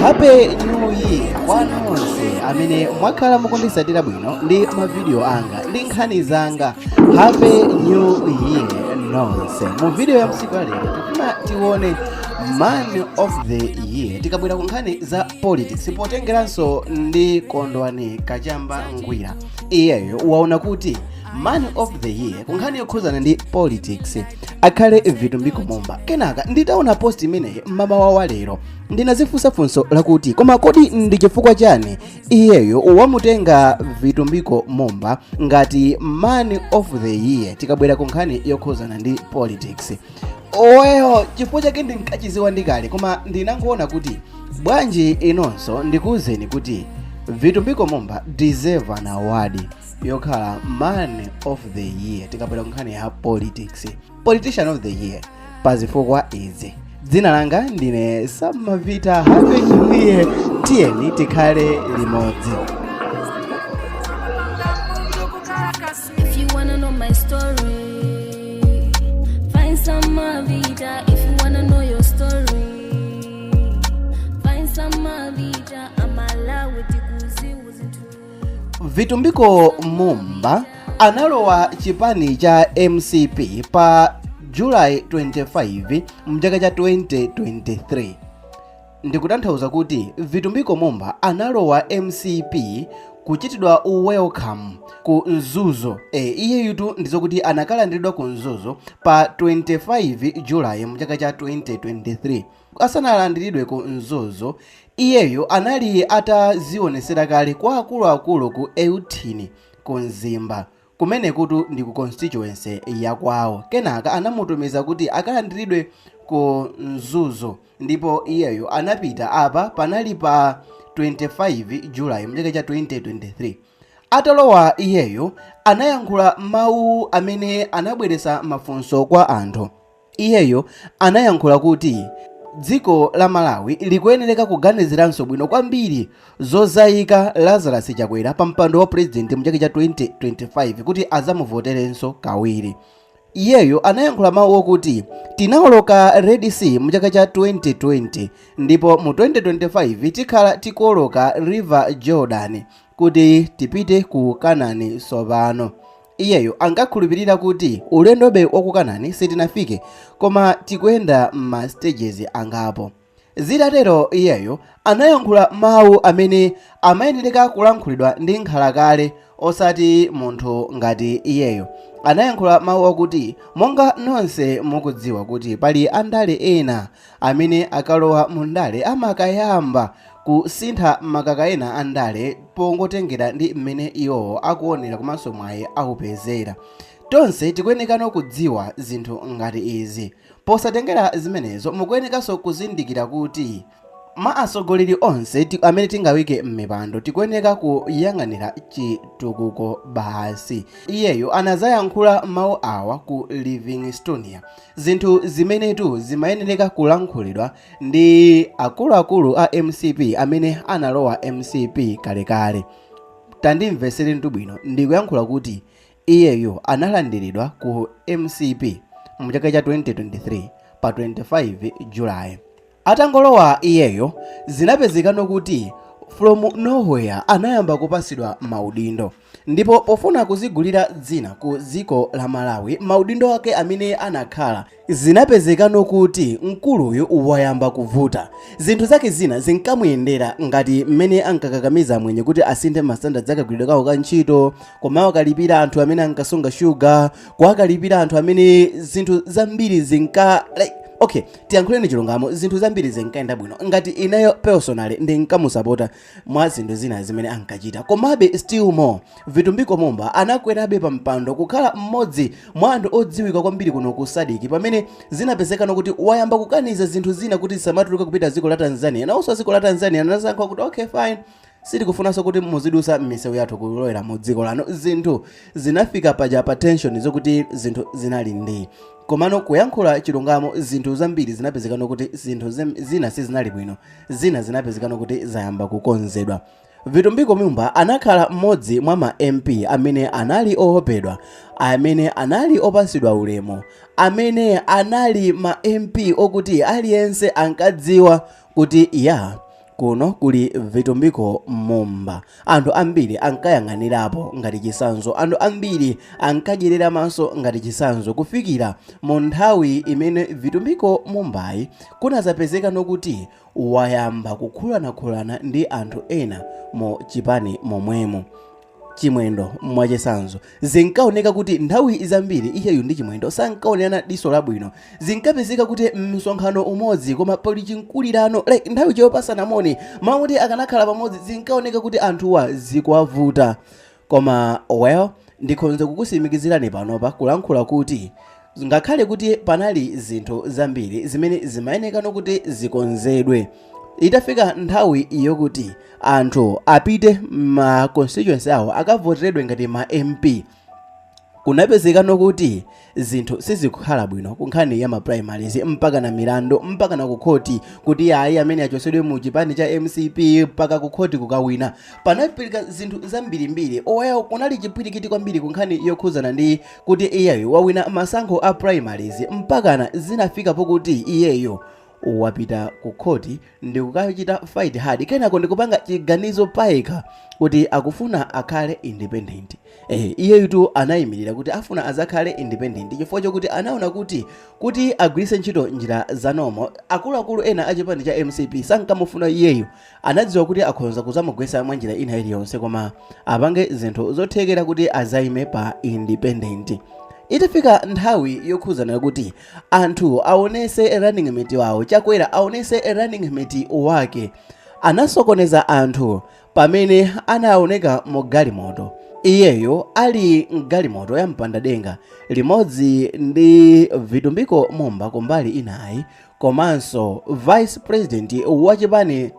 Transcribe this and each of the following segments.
Happy New Year kwa nonse amene mwakhala mukundisatira bwino ndi mavidiyo anga ndi nkhani zanga. Happy New Year nonse. Mu video ya msiku lero tikufuna tione Man of the Year tikabwera ku nkhani za politics, potengeranso ndi Kondwani Kachamba Ngwira. Iyeyo waona kuti Man of the Year ku nkhani yokhuzana ndi politics akhale Vitumbiko Mumba. Kenaka nditaona post imeneyi mmamawa wa lero, ndinazifunsa funso lakuti, koma kodi ndi chifukwa chani iyeyo wamutenga Vitumbiko Mumba ngati Man of the Year tikabwera ku nkhani yokhuzana ndi politics? Oweyo chifukwa chake ndinkachiziwa ndikale, koma ndinangoona kuti bwanji inonso ndikuwuzeni kuti Vitumbiko Mumba deserve an award yokhala Man of the Year tikabwera ku nkhani ya politics, Politician of the Year, pazifukwa izi. Dzina langa ndine Samavita. Happy New Year, tiyeni tikhale limodzi. If you wanna know my story, find some Mavita. If you wanna know your story, find some Mavita. I'm allowed to Vitumbiko Mumba analowa chipani cha MCP pa July 25 mchaka cha 2023. Ndikutanthauza kuti Vitumbiko Mumba analowa MCP kuchitidwa welcome ku Mzuzu. Iyeyutu ndizokuti anakalandiridwa ku Mzuzu pa 25 July mchaka cha 2023. Asanalandiridwe ku Mzuzu, iyeyo anali atazionesera kale kwa akuluakulu ku Euthini ku Mzimba, kumene kutu ndi ku constituency yakwawo. Kenaka anamutumiza kuti akalandiridwe ku Mzuzu ndipo iyeyo anapita. Apa panali pa 25 July mchaka cha 2023. Atalowa, iyeyo anayankhula mawu amene anabweretsa mafunso kwa anthu. Iyeyo anayankhula kuti dziko la Malawi likuyenereka kuganiziranso bwino kwambiri zozayika Lazarus Chakwera pa mpando wa president mchaka cha 2025 kuti azamuvoterenso kawiri. Iyeyo anayankhula mawu okuti tinawoloka Red Sea mchaka cha 2020 ndipo mu 2025 tikhala tikuwoloka River Jordan kuti tipite ku Kanani. Sopano iyeyo ankakhulupirira kuti ulendobe wa ku Kanani sitinafike, koma tikuyenda m'ma stages angapo. Zitatero, iyeyo anayankhula mawu amene amayenereka kulankhulidwa ndi nkhalakale, osati munthu ngati iyeyo. Anayankhula mawu okuti monga nonse mukudziwa kuti pali andale ena amene akalowa mu ndale amakayamba kusintha makaka ena andale pongotengera ndi mmene iwowo akuonera komanso mwayi akupezera. Tonse tikuyenekanso kudziwa zinthu ngati izi. Posatengera zimenezo, mukuyenekanso kuzindikira kuti ma atsogoleri onse amene tingawike m'mipando tikuyeneka kuyang'anira chitukuko basi. Iyeyo anazayankhula mawu awa ku Livingstonia, zinthu zimenetu zimayenereka kulankhulidwa ndi akuluakulu a MCP amene analowa MCP kalekale. Tandimvesereni bwino, ndikuyankhula kuti iyeyo analandiridwa ku MCP mchaka cha 2023 pa 25 July. Atangolowa iyeyo, zinapezekano kuti from nowhere anayamba kupasidwa maudindo, ndipo pofuna kuzigulira dzina ku dziko la Malawi, maudindo ake amene anakhala, zinapezekano kuti mkuluyu wayamba kuvuta. Zinthu zake zina zinkamuyendera, ngati mmene ankakakamiza mwenye kuti asinthe ma standards akagwiridwe kawo ka ntchito, koma akalipira anthu amene ankasunga shuga, kuwakalipira anthu amene zinthu zambiri zinka like, okay, tiyankhuleni chilungamo, zinthu zambiri zinkayenda bwino. Ngati ineyo personally ndinkamusapota mwa zinthu zina zimene ankachita. Komabe still more, Vitumbiko Mumba anakwerabe pa mpando kukhala mmodzi mwa anthu odziwika kwambiri kuno ku SADC, pamene zinapezekano kuti wayamba kukaniza zinthu zina kuti zisamatuluke kupita dziko la Tanzania. Nawonso dziko la Tanzania anasankha kuti okay, fine, sitikufunanso kuti muzidusa m'misewu yathu kulowera mu dziko lanu. Zinthu zinafika paja pa tension zokuti zinthu zinali ndi, komano kuyankhula chilungamo, zinthu zambiri zinapezekano kuti zinthu zina sizinali bwino, zina zinapezekano kuti zayamba kukonzedwa. Vitumbiko Mumba anakhala mmodzi mwa ma MP amene anali oopedwa, amene anali opasidwa ulemu, amene anali ma MP okuti aliyense ankadziwa kuti ya ku Kuno kuli Vitumbiko Mumba. Anthu ambiri ankayang'anirapo ngati chisanzo, anthu ambiri ankadyerera maso ngati chisanzo, kufikira mu nthawi imene Vitumbiko Mumbayi kunazapezeka nokuti wayamba kukhulanakhulana ndi anthu ena mu chipani momwemo. Chimwendo mwachisanzo, zinkaoneka kuti nthawi zambiri iyeyu ndi Chimwendo sankaonerana diso labwino. Zinkapezeka kuti msonkhano umodzi koma pali chinkulirano, like nthawi chopasana moni, makuti akanakhala pamodzi zinkaoneka kuti anthuwa zikuwavuta. Koma well, ndikhonza kukusimikizirani panopa kulankhula kuti ngakhale kuti panali zinthu zambiri zimene zimayenekano kuti zikonzedwe, itafika nthawi yokuti anthu apite ma constituency awo akavoteredwe ngati ma MP, kunapezekano kuti zinthu sizikukhala bwino ku nkhani ya ma primaries, mpaka na milandu, mpaka na kukhoti kuti ayi, amene achosedwe mu chipani cha MCP, mpaka kukhoti kukawina. Panapilika zinthu zambirimbiri owayo, kunali chipwirikiti kwambiri ku nkhani yokhuzana ndi kuti iyeyo wawina masankho a primaries, mpakana zinafika pokuti iyeyo wapita ku khoti ndikukachita fight hard, kenako ndikupanga chiganizo payekha kuti akufuna akhale independent. Iyeyu anayimirira kuti afuna azakhale independent chifukwa chokuti anaona kuti agwiritse ntchito njira zanomo, akuluakulu ena a chipani cha MCP sankamufuna iyeyu. Anadziwa kuti akhonza kuzamugwetsa mwa njira ina iliyonse, koma apange zinthu zothekera kuti azayime pa independent. Itafika nthawi yokhuzana kuti anthu aonese running mate wawo, Chakwera aonese running mate wake, anasokoneza anthu pamene anaoneka mu galimoto, iyeyo ali mgalimoto ya mpandadenga limodzi ndi Vitumbiko Mumba kumbali inayi, komanso vice president wachipani,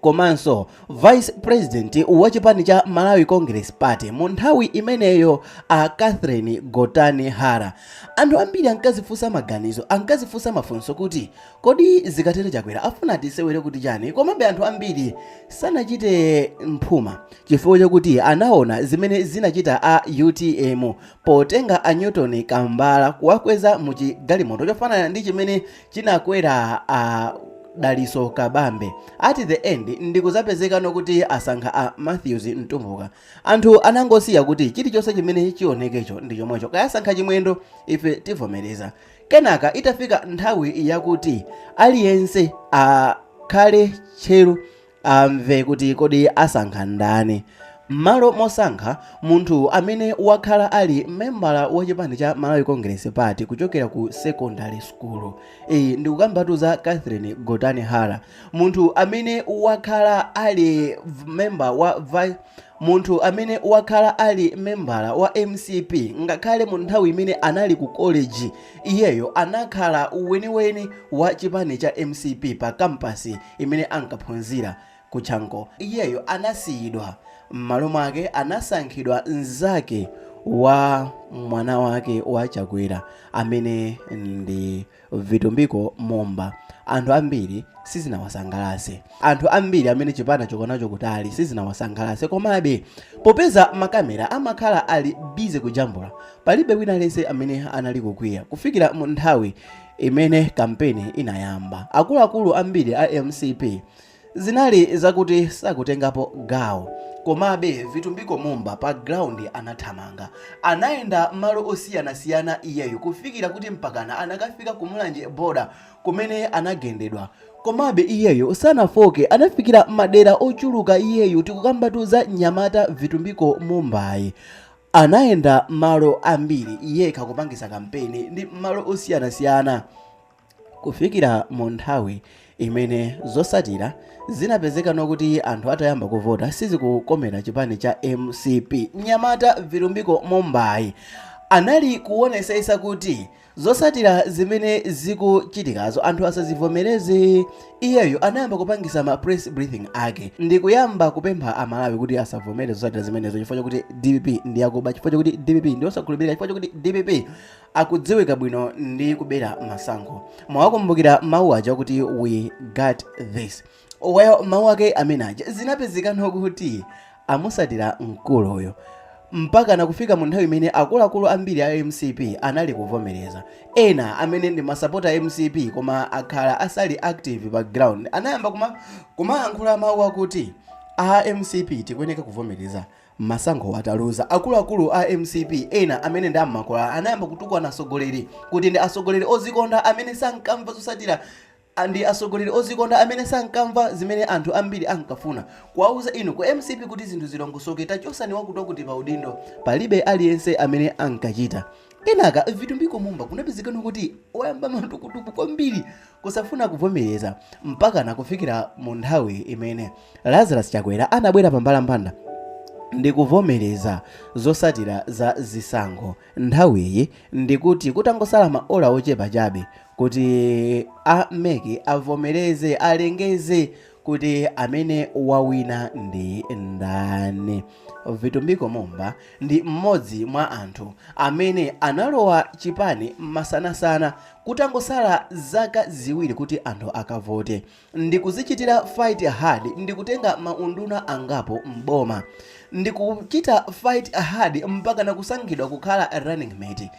komanso vice president wa chipani cha Malawi Congress Party mu nthawi imeneyo, a Catherine Gotani Hara. Anthu ambiri ankazifunsa maganizo, ankazifunsa mafunso kuti kodi zikatere Chakwera afuna tisewere kuti chani? Komabe anthu ambiri sanachite mphuma chifukwa chokuti anaona zimene zinachita a UTM potenga a Newton Kambala kuwakweza mu chigalimoto chofanana ndi chimene chinakwera a Daliso Kabambe. At the end ndikuzapezekano kuti asankha a Matthews Mtumbuka. Anthu anangosiya kuti chilichonse chimene chionekecho ndi chomwecho, kayasankha Chimwendo ife tivomereza. Kenaka itafika nthawi yakuti aliyense akhale tcheru amve kuti kodi asankha ndani, m'malo mosankha munthu amene wakhala ali membala wa chipani cha Malawi Congress Party kuchokera ku secondary school, iyi ndikukambatu za Catherine Gotani Hara, munthu amene wakhala ali member wa munthu amene wakhala ali membala wa MCP ngakhale mu nthawi imene anali ku college, iyeyo anakhala weniweni wa chipani cha MCP pa campus imene ankaphunzira kutchanko. Iyeyo anasiyidwa, m'malo mwake anasankhidwa mnzake wa mwana wake wa Chakwera amene ndi Vitumbiko Mumba. Anthu ambiri sizinawasangalase, anthu ambiri amene chipani chokonacho kutali sizinawasangalase. Komabe popeza makamera amakhala ali busy kujambula, palibe wina aliyense amene anali kukwiya kufikira mu nthawi imene kampeni inayamba. Akuluakulu ambiri a MCP zinali zakuti sakutengapo gawo, komabe Vitumbiko Mumba pa ground anathamanga, anayenda malo osiyanasiyana iyeyo kufikira kuti mpakana anakafika kumulanje border kumene anagendedwa. Komabe iyeyo sanafoke, anafikira madera ochuluka iyeyo. Tikukambatu za nyamata Vitumbiko Mumbayi, anayenda malo ambiri yekha kupangisa kampeni ndi malo osiyanasiyana kufikira mu nthawi imene zosatira zinapezeka nokuti anthu atayamba kuvota sizikukomera chipani cha MCP. Nyamata Vitumbiko Mumbayi anali kuonesesa kuti zosatira zimene zikuchitikazo anthu asazivomereze. Iyeyo anayamba kupangisa ma press briefing ake ndi kuyamba kupempha Amalawi kuti asavomere zosatira zimenezo chifukwa chokuti DPP ndi yakuba, chifukwa chokuti DPP ndi osakhulupirika, chifukwa chokuti DPP akudziwika bwino ndi kubera masankho. Mwakumbukira mawu aja kuti "We got this"? Well, mawu ake amene aja zinapezekano kuti amusatira mkuluyo. Mpaka nakufika mu nthawi imene akuluakulu ambiri a MCP anali kuvomereza. Ena amene ndi masapota a MCP koma akhala asali active pa ground anayamba kumayankhula mawu akuti a MCP tikuyeneka kuvomereza masankho ataluza. Akuluakulu a MCP ena amene ndi ammakola anayamba kutukwana atsogoleri kuti ndi atsogoleri ozikonda amene sankamva zosatira, ndi atsogoleri ozikonda amene sankamva zimene anthu ambiri ankafuna, kuwauza inu ku MCP kuti zinthu zilongosoke, tachosani wakuti wakuti pa udindo. Palibe aliyense amene ankachita. Kenaka Vitumbiko Mumba kunapezekano kuti wayamba matukutuku kwambiri kusafuna kuvomereza, mpaka nakufikira mu nthawi imene Lazarus Chakwera anabwera pambalambanda ndikuvomereza zosatira za zisankho. Nthawiyi ndikuti kutangosala maola ochepa chabe kuti a MEC avomereze, alengeze kuti amene wawina ndi ndani. Vitumbiko Mumba ndi mmodzi mwa anthu amene analowa chipani masanasana kutangosala zaka 2 kuti anthu akavote, ndikuzichitira fight hard, ndikutenga maunduna angapo mboma, ndikuchita fight hard mpaka nakusankhidwa kukhala running mate.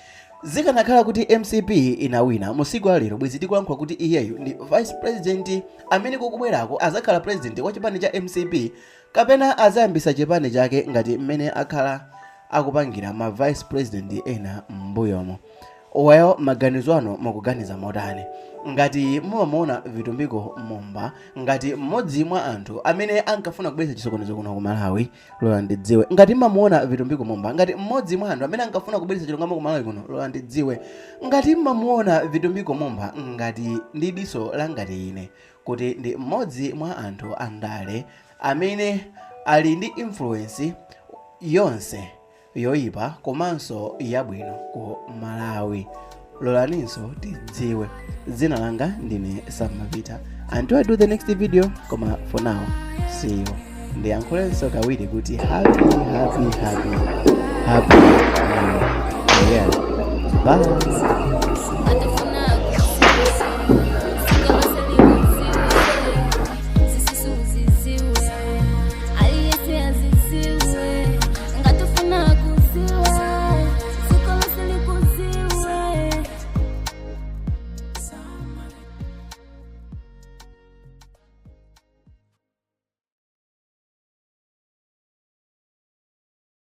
Zikanakhala kuti MCP inawina musiku la lero, bwezi tikulankhula kuti iyeyu ndi vice president amene kukubwerako azakhala president wa chipani cha MCP, kapena azayambisa chipani chake ngati mmene akhala akupangira ma vice president ena m'mbuyomo. Well, maganizo anu mukuganiza motani? Ngati mumamuona Vitumbiko Mumba ngati mmodzi mwa anthu amene ankafuna kubweretsa chisokonezo kuno ku Malawi, lola ndidziwe. Ngati mmamuona Vitumbiko Mumba ngati mmodzi mwa anthu amene ankafuna kubweretsa chilungamo ku Malawi kuno, lola ndidziwe. Ngati mmamuona Vitumbiko Mumba ngati ndi diso la ngati ine kuti ndi mmodzi mwa anthu andale amene ali ndi influence yonse yoyipa komanso yabwino ku Malawi, lolaninso tidziwe. Dzina langa ndine Samapita. Until I do the next video, koma for now, see you. Ndiyankhulenso kawiri kuti happy, happy, happy, happy New Year. Bye.